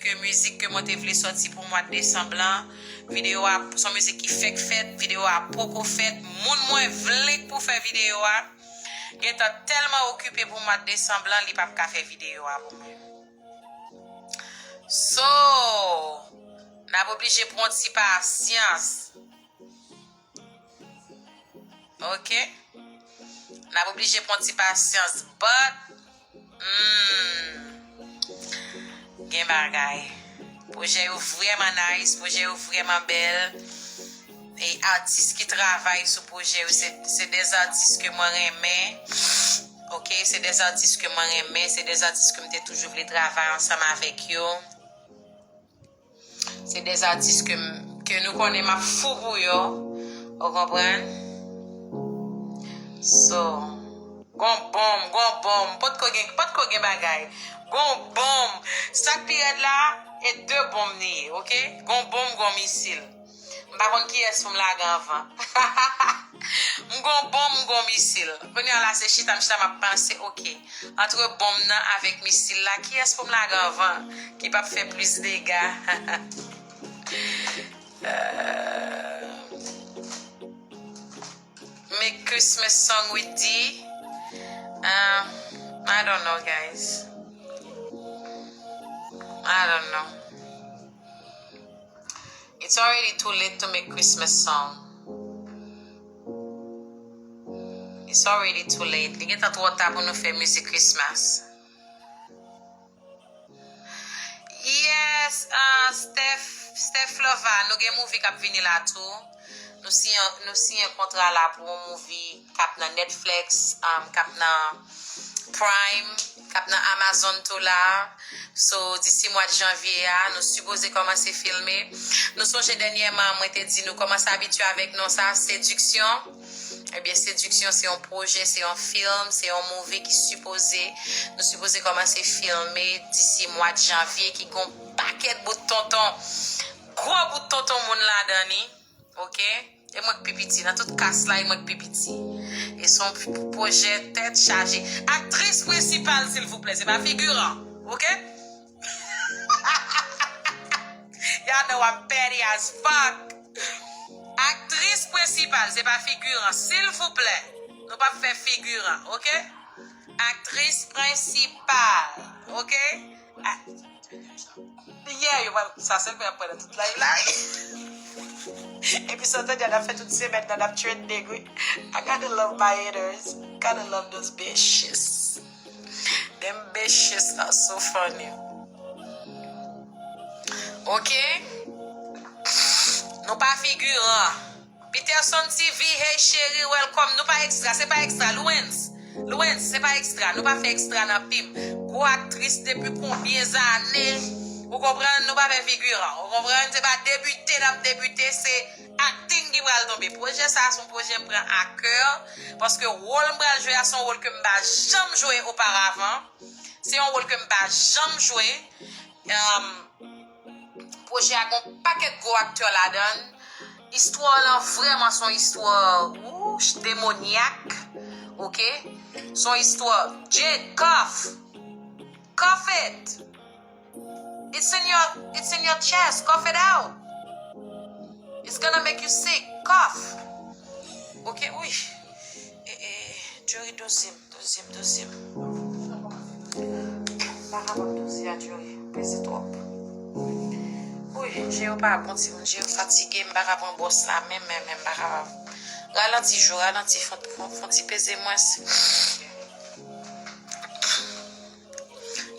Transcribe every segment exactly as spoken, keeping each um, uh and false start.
de mizik ke mwen te vle sòti pou mwa desanm lan. Videyo a, se yon mizik ki fèk fèt, videyo a poko fèt. Moun mwen vle k pou fè videyo a gentan tèlman okipe pou mwa desanm lan, li p ap ka fè videyo a pou mwen. So, n ap oblije pran ti pasyans. Ok? N ap oblije pran ti pasyans, but, hmm, gen bagay. Pwojè yo vrèman nice, pwojè yo vrèman bèl. E atis ki travay sou pwojè yo, se, se de atis ke mwen renmen. Ok, se de atis ke mwen renmen, se de atis ke m te toujou vle travay ansanm avèk yo. Se de atis ke, m- ke nou konnen m ap fou pou yo. Ou konprann? So, gon bonm, gon bonm. Potko gen, potko gen bagay. Gon bonm. Sa k pi rèd la, e de bonm li ye, ok? Gon bonm, gon misil. M pa konn kiyès pou m lage anvan. M gon bonm, m gon misil. Kounye a la, se chita m chita m ap panse, ok. Antre bonm nan avèk misil la, kiyès pou m lage anvan? Ki p ap fè plis dega? Euh, make Christmas song with D. Um, I don't know, guys. I don't know. It's already too late to make Christmas song. It's already too late. Li gentan twò ta pou nou fè mizik Christmas. Yes, uh, Steph, Steph Lova, nou gen movie k ap vini la tou. Nou siyen, nou siyen kontra la pou yon movie k ap nan Netflix, um, k ap nan Prime, k ap nan Amazon tou la. So, disi mwa janvye a, nou sipoze kòmanse filme. Nou sonje dènyèman, mwen te di nou kòmanse abitye avèk non sa, Sediksyon. Ebyen, Sediksyon se yon pwojè, se yon fim, se yon movie ki sipoze, nou sipoze kòmanse filme disi mwa janvye, ki gon pakèt bout tonton, gwo bout tonton moun ladan li, ok? E mwen k pi piti, nan tout kas la, e mwen k pi piti. E se yon p- pwojè tèt chaje. Aktris prensipal, silvouplè, se pa figiran, ok? Y'all know I'm petty as fuck. Aktris prensipal, se pa figiran, silvouplè. Nou p ap fè figiran, ok? Aktris prensipal, ok? A- Yeah, yo pral, sa sèl mwen ap pran nan tout live la. Epi sa w tande a, n ap fè tout semèn nan, n ap trending, wi. I gotta love my haters. Gotta love those bitches. Them bitches are so funny. Ok? Nou pa figiran. Peterson T V, hey cheri, welcome. Nou pa ekstra, se pa ekstra. Louens, Louens, se pa ekstra. Nou pa fè ekstra nan fim. Gwo aktris depi konbyen zane? Ou konprann? Nou pa fè figiran. Ou konprann? Se pa debite n ap debite, se acting ki pral tonbe. Pwojè sa a se yon pwojè m pran a kè, paske wòl m pral jwe a se yon wòl ke m pa janm jwe oparavan. Se yon wòl ke m pa janm jwe. Um, Pwojè a gen yon pakèt gwo aktè ladan l. Istwa lan vrèman se yon istwa, wouch, demonyak. Ok? Se yon istwa. Jade, cough. Cough it. It's in your, it's in your chest. Cough it out. It's gonna make you sick. Cough. Ok, wi. E, e, Jory, doze m. Doze m, doze m. M pa kapab doze a, Jory. Peze twòp. Wi, je yo pa bon timoun, je yo fatige, m pa ka pran bòs la, menm, menm, menm, m pa kapab. Ralanti, Jo, ralanti, fon, fon, fon ti peze mwens.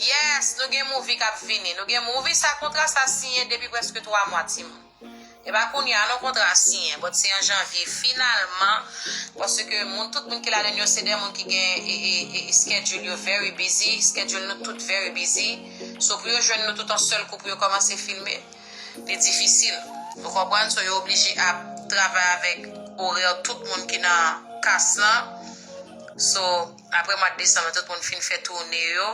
Yes, nou gen movie k ap vini. Nou gen movie sa, kontra sa siyen depi prèske twa mwa, timoun. E pa kounye a non kontra siyen, but se an janvye finalman, paske moun, tout moun ki ladan yo se de moun ki gen e, e, e, schedule yo very busy, schedule nou tout very busy. So pou yo jwenn nou tout an sèl kou pou yo kòmanse filme, li difisil. Ou konprann? So yo oblije ap travay avèk orè tout moun ki nan kas lan. So, apre mwa desanm, tout moun fin fè toune yo.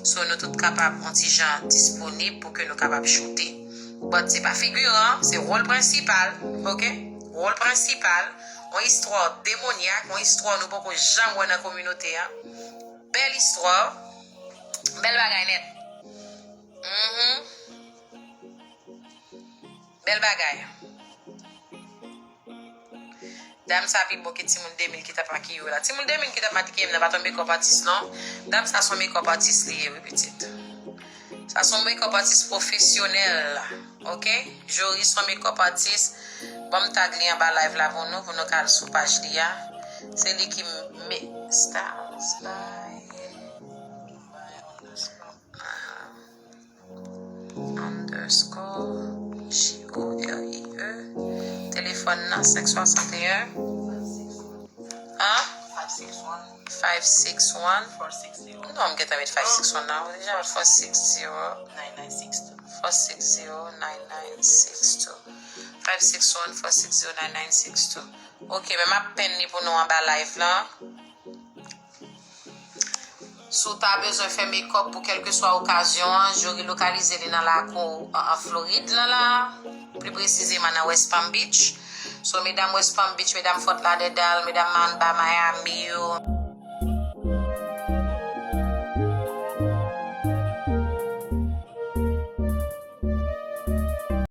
So, nou tout kapab yon ti jan disponib pou ke nou kapab choute. But se pa figiran, se wòl prensipal, ok? Wòl prensipal, yon istwa demonyak, yon istwa nou poko janm wè nan kominote a. Bèl istwa, bèl bagay nèt. Mhm. Bèl bagay. Dam sa pi bon ke timoun de mil ki t ap makiye w la. Timoun de mil ki t ap makiye m nan pa t yon makeup artist non. Dam sa se yon makeup artist li ye wi pitit. Sa se yon makeup artist pwofesyonèl. Ok? Jory se yon makeup artist. Ban m tag li anba live la pou nou, pou nou ka al sou paj li a. Se li ki me Styles by Aha. Underscore G O R I E. Telefòn nan senk swasanteyen. An? Five six one. Five six one. Four six zero. Non, m gentan met five six one nan. Ou deja met four six zero. Nine nine six two. Four six zero nine nine six two. Five six one four six zero nine nine six two. Ok, men m ap penn li pou nou anba live lan. Si w ta bezwen fè makeup pou kèlkeswa okazyon an, Jory lokalize li nan lakou an, an Florid lan la. Pli presizeman nan West Palm Beach. So, medam West Palm Beach, medam Fort Lauderdale, medam Mamba, Miami yo,